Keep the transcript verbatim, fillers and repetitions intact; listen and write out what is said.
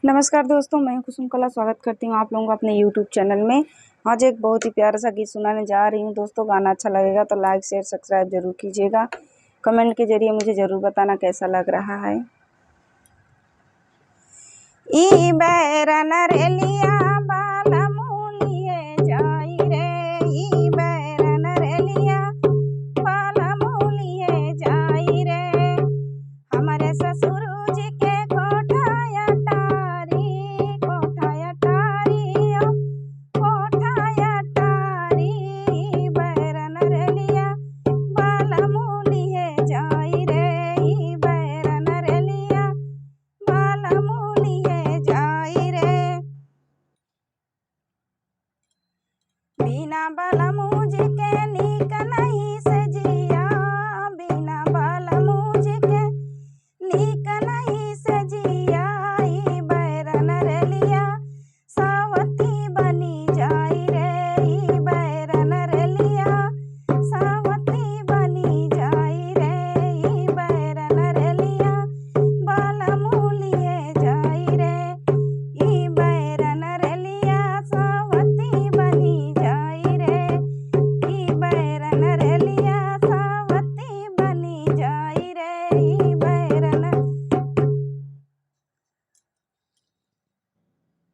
नमस्कार दोस्तों, मैं हूं कुसुम कला। स्वागत करती हूं आप लोगों का अपने YouTube चैनल में। आज एक बहुत ही प्यारा सा गीत सुनाने जा रही हूं दोस्तों। गाना अच्छा लगेगा तो like, share, subscribe जरूर कीजिएगा। Comment के जरिए मुझे जरूर बताना कैसा लग रहा है। ई बैरन रेली